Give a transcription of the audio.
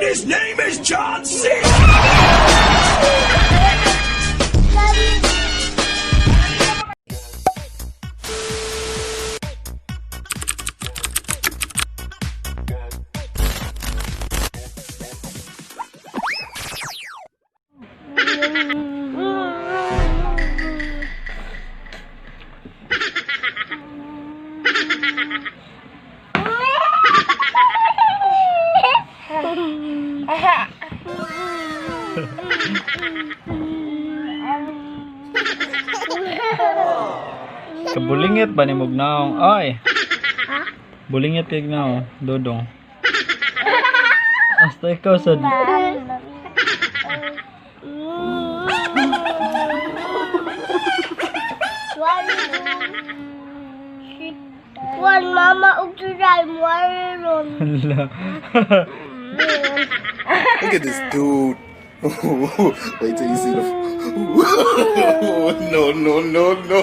His name is John C. Kabulingit ba ni Mugnaong? Ay! Bulingit kay Gnaong, Dodong. Hasta ikaw sa. One mama ug tulay mo ron. Hala. Look at this dude. Wait till you see the. No, no, no, no.